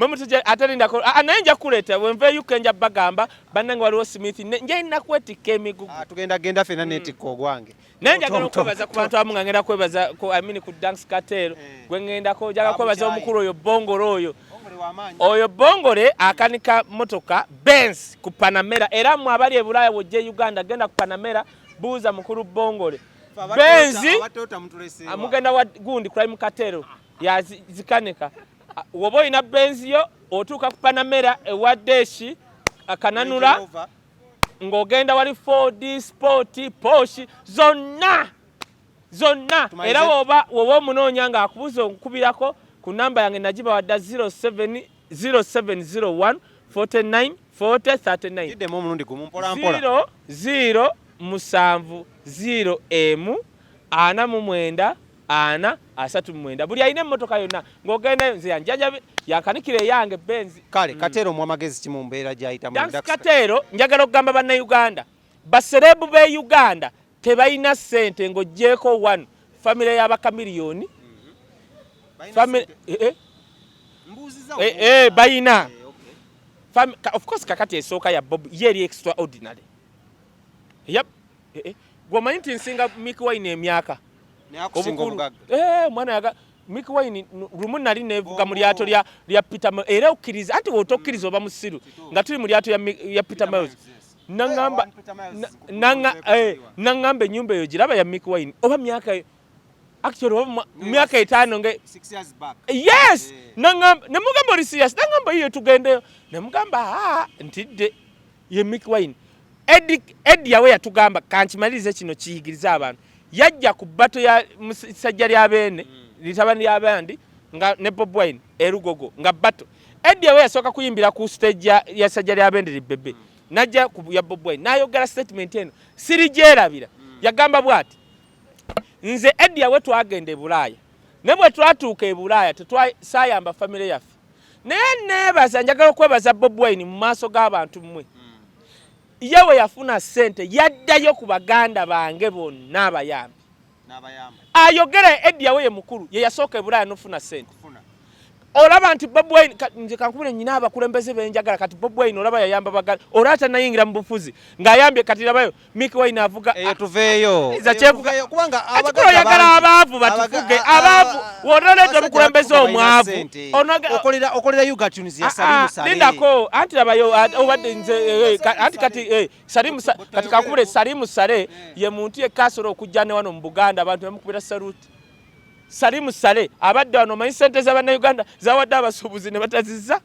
Mwe ate lindako. Ah, naye nja kuleeta bwe nva UK, nja bagamba bannange waliwo Smith nja nakwetikka emigugu. Ah, tugenda genda fenna netikka ogwange. Naye njagala okwebaza ku bantu abamu nga ngenda kwebaza ku, I mean, ku Danks Katero gwe ŋŋendako. Njagala kwebaza omukulu oyo Bongole, oyo oyo Bongole akanika motoka Benz ku Panamera. Era mmwe abali e Bulaaya, wojja e Uganda, genda ku Panamera, buuza mukulu Bongole Benz. Mugenda wa gundi Crime Katero yazikanika. Woba olina Benz yo, otuuka ku Panamera ewa Deshi Kananura, ng'ogenda wali Ford, Sport, Porsche, zonna zonna. Era woba omunoonya ng'akubuza, onkubirako ku namba yange, nagibawadda, 07 0701 49 40 39. Giddemu omulundi gumu, mpola mpola. 0 0 7 0 emu 49 4 39. Buli alina emmotoka yonna ng'ogendayo, nze yanjaja yankanikira eyange Benz. Kale Kateero omuwa magezi ki mu mbeera gy'ayitamu? Danks Kateero, njagala okugamba Bannayuganda, ba celeb b'e Uganda tebalina ssente ng'oggyeeko one famire y'Abakamiliyoni. Balina of course kakati esooka ya Bob ye eri extraordinary. Yep. Gwomanyi nti nsinga Mikie Wine emyaka? Omwana yaga Mikie Wine lumu nali nevuga mu lyato lya Peter, era okkiriza anti wotokkiriza oba musiru, nga tuli mu lyato ya Peter Miles, naŋŋamba ennyumba eyo giraba ya Mikie Wine, oba myaka, actually oba myaka 5 nge. Yes, naŋŋamba, nemugamba, "Oli serious?" Naŋŋamba, "Iyo tugendeyo." Nemugamba, "Aa, ntidde ye Mikie Wine." Eddie yawe yatugamba, kankimalirize kino kiyigirize abantu, yajja ku battle ya musajja lya beene litabani lyabandi nga ne Bob Wine erugogo nga battle. Eddie yawe yasooka kuyimbira ku stage ya sajja lya bende libebe, najja ku ya Bob Wine n'ayogera statement eno sirigyerabira. Yagamba bw'ati, "Nze Eddie yawe twagenda e Bulaaya, naye bwe twatuuka e Bulaaya tetwasayamba famire yaffe, naye neebaza, njagala okwebaza Bob Wine mu maaso g'abantu mmwe. Ye we yafuna ssente yaddayo ku baganda bange bonna abayambi." Ayogera Eddie Yawe ye mukulu, ye yasooka e Bulaaya nofuna ssente. Olaba nti Bob Wine, nze kankubule, nyina abakulembeze benjagala. Kati Bob Wine olaba yayamba baganda, olaba tanayingira mu bufuzi ng'ayambye. Kati labayo Mikie Wine avuga. Eyo tuveeyo. Za kyevuga. Akikula oyagala abaavu batufuge, abaavu wonoleeta omukulembeze omwavu. Okolera Ugatunes ya Salimu Saleh. Lindako, anti labayo obadde nze anti kati Salimu, kati kankubule, Salimu Saleh ye muntu yekka asobola okujja ne wano mu Buganda abantu bamukubira saluti. Salimu Saleh abadde wano, omanyi sente z'Abannayuganda zawadde abasuubuzi ne batazizza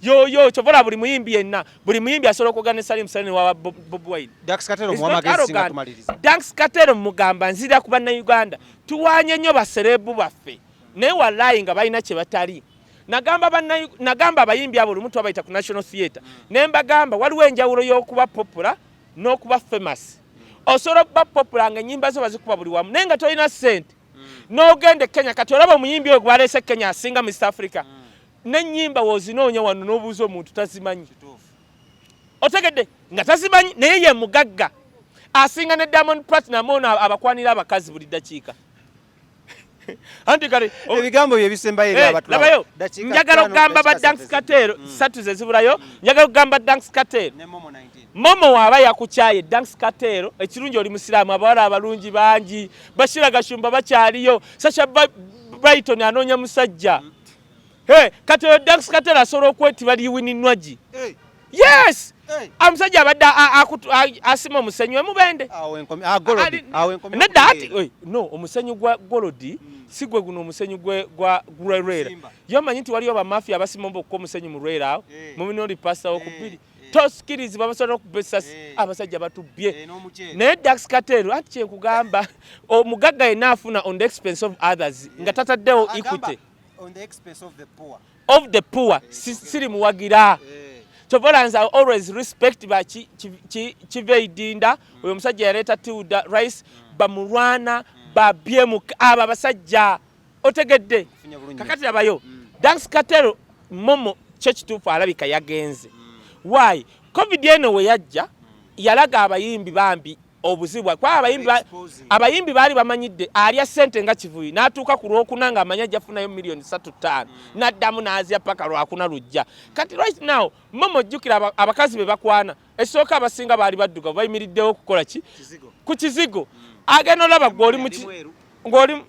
yoyo. Kyovola buli muyimbi yenna, buli muyimbi asobola okwogera ne Salimu Saleh newawa Bob Wine. Dax Katero muwa amagezi singa tumaliriza. Dax Katero mugamba, nzira ku Bannayuganda, tuwanye nnyo ba celeb baffe, naye wallayi nga balina kye batali. Nagamba nagamba abayimbi abo lumu twabayita ku National Theatre, ne mbagamba waliwo enjawulo y'okuba popular n'okuba famous. Osobola okuba popular nga ennyimba zo bazikuba buli wamu, naye nga tolina ssente n'ogenda e Kenya. Kati olaba omuyimbi oyo gwaleese e Kenya asinga mu East Africa, n'ennyimba w'ozinoonya wano n'obuuza omuntu tazimanyi. Otegedde nga tazimanyi, naye ye mugagga asinga ne Diamond Platnumz ono abakwanira abakazi buli ddakiika. Anti kale ebigambo bye bisembayo eri abatulabayo. Labayo, njagala okugamba ba Danks Katero satu ze zibulayo. Njagala okugamba Danks Katero, ne Momo 19. Momo waaba yakukyaye, Danks Katero, ekirungi oli musiraamu, abawala abalungi bangi, Bashira Gashumba bakyaliyo, Sasha Brighton anoonya musajja. Hey, kati oyo Danks Katero asobola okwetiba Liwini Nwagi. Hey, Yes. Hey. Omusajja abadde asima omusenyu emubende. Awo enkomi, ah, gold, awo enkomi. Nedda ati, oi, no, omusenyu gwa gold si gwe guno, omusenyu gwe gwa Lwera. Simba. Yomanyi nti waliyo bamafia abasima okkuba omusenyu mu Lwera awo. Mumini oli pasita wokubiri. Tosikiririzibwa, basobola okuba essasi. Abasajja batubbye. N'omuceere. Naye Dax Katero, anti kyenkugamba, omugagga yenna afuna on the expense of others nga tataddewo Agamba, equity. On the expense of the poor. Of the poor, siri muwagira. Kyova olaba nze I always respect ba Kiveidinda, oyo omusajja yaleeta Tilda Rice, bamulwana babyemu abo abasajja, otegedde? Nfunye bulungi. Kakati labayo Danks Katero, Momo kyo kituufu alabika yagenze. Why? COVID eno we yajja yalaga abayimbi bambi. Obuzibu kuba abayimbi baali bamanyidde alya ssente nga kivuyi, n'atuuka ku Lwokuna ng'amanyi ajja funayo miliyoni 3-5, n'addamu n'azya paka Lwakuna lujja. Kati right now Momo, ojjukira abakazi be bakwana esooka, abasinga baali baddugavu, bayimiriddewo okukola ki ku kizigo. Agenda olaba gwe oli ng'oli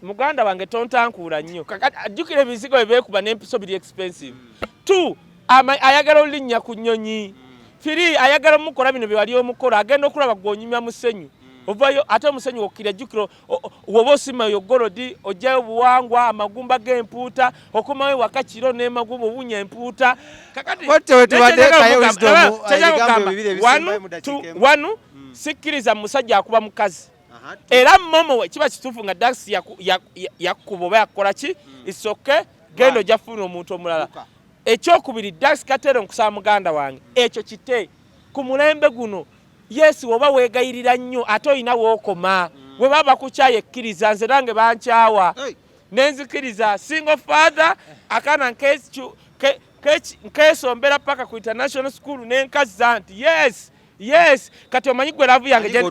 muganda wange, tontankuula nnyo. Ajjukira ebizigo bye beekuba n'empiso biri expensive. Two, ayagala olinnya ku nnyonyi. Three, ayagala omukola bino bye wali omukola. Agenda okulaba gw'onyumya musenyu, ovayo ate omusenyu okkira. Jjukira woba osima oyo golodi, ojjayo obuwangwa, amagumba g'empuuta, okomawo ewaka kiro n'emagumba obunya empuuta. Kakati one, sikkiriza musajja akuba mukazi. Era Momo kiba kituufu nga Dax yakkuba oba yakukola ki, isoke genda, ojja kufuna omuntu omulala. Ekyokubiri, Dax Kartel, nkusaba muganda wange, ekyo kite ku mulembe guno. Yes, woba weegayirira nnyo ate olina wookoma. We baba bakukyaye, ekkiriza nze nange bankyawa nenzikiriza single father, akaana nkeesombera paka ku international school nenkazza nti yes. Kati omanyi gwe love yange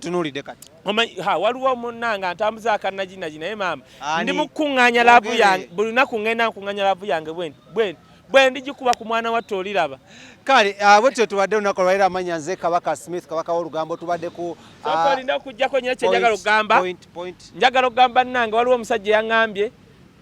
ha, waliwo munnange ntambuza akanaginagi, naye maama ndi mukuŋŋaanya love yange. Buli lunaku ŋŋenda nkuŋŋaanya love yange bwenti bwenti bwe ndigikuba ku mwana wattu, oliraba. Kale bwetyo tubadde olunaku olwaliro. Amanya nze Kabaka Smith, kabaka w'olugambo. Tubadde ku Olina okugjako nyina kyenjagala okugamba. Njagala okugamba nnange, waliwo omusajja yaŋŋambye,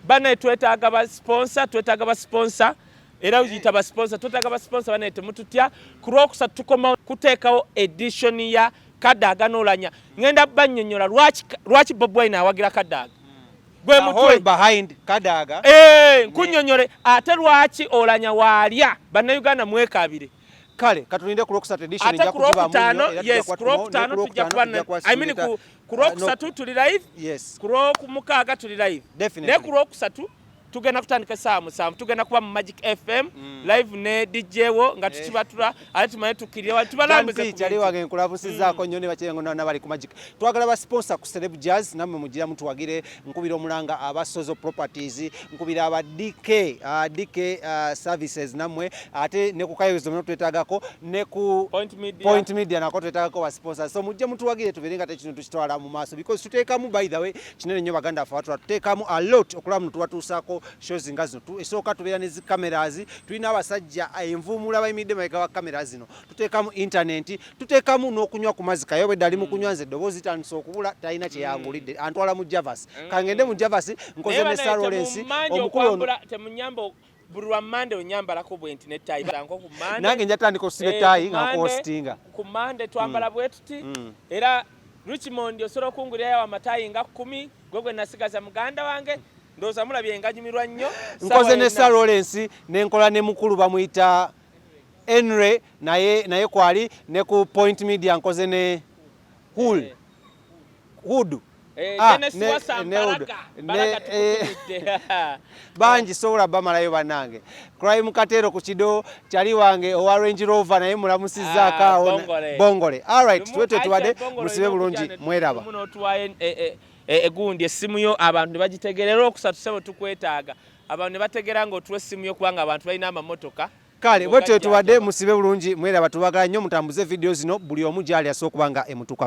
banaye twetaaga ba sponsor, twetaaga ba sponsor, era uyita ba sponsor, twetaaga ba sponsor. Banaye temututya, ku Lwokusatu tukomawo kuteekawo edition ya Kadaaga n'Olanya. Ŋŋenda bannyonnyola lwaki Bobi Wine awagira Kadaaga. Gwe mutwe behind Kadaga. Eh, nkunnyonnyole ate lwaki Olanya waalya Bannayuganda mwekabire. Kale katulinde ku Lwokusatu edition. Ate ku Lwokutaano, yes, ku Lwokutaano tujja kuba, I mean, ku Lwokusatu tuli live. Ku Lwokumukaaga tuli live, naye ku Lwokusatu tugenda kutandika essaawa 7, tugenda kuba mu Magic FM live ne DJ wo nga tukibatula, ate tumanye tukkirire tubalambuze. Kyali wange, nkulabusizaako nnyo ne bakirengo nonna bali ku Magic. Twagala ba sponsor ku Celeb Jazz, nammwe mugira mutuwagire. Nkubira omulanga aba Sozo Properties, nkubira aba DK, DK Services, nammwe ate ne ku Kayozo muno twetaagako, ne ku Point Media. Point Media nako twetaagako ba sponsors. So mujje mutuwagire, tubeere nga tekino tukitwala mu maaso because tuteekamu, by the way, kinene nnyo baganda baffe abatula, tuteekamu a lot okulaba muno tubatuusaako shows nga zino. Esooka tubeera ne zi cameras, tulina abasajja envuumula bayimiridde mabega wa kamera zino, tuteekamu internet, tuteekamu n'okunywa ku mazzi. Kaye obwedda ali mu kunywa, nze eddoboozi litandise okubula, talina kye yangulidde, antwala mu Javas. Kangende mu Javas, nkoze ne Sir Lawrence omukulu ono. Temunyamba, buli lwa Mande onyambalako bwe nti nettayi nko ku Mande. Nange nja tandika okusiba ettaayi nga nkuhostinga. Ku Mande twambala bwe tuti. Era Richmond osobola okungulirayo amatayi nga 10, gwe nasigaza muganda wange, ndowooza mulabye nganyumirwa nnyo. Nkoze ne Sir Lawrence, nenkola ne mukulu bamuyita Henry, naye kwali ne ku Point Media, nkoze ne Hul Hood. Ah, bangi sobola bamalayo bannange. Crime Katero ku kido kyali wange owa Range Rover, naye mulamusizzaako awo Bongole. Alright, tuwetwe tubadde, musibe bulungi, mweraba. Egundi essimu yo abantu ne bagitegeera. Era Olwokusatu, sebo, tukwetaaga abantu ne bategeera ng'otuwa essimu yo, kubanga abantu balina amamotoka. Kale bwetyo tubadde, musibe bulungi, mweraba, tubagala nnyo. Mutambuze vidiyo zino buli omu gyali asobola okuba nga emutuukako.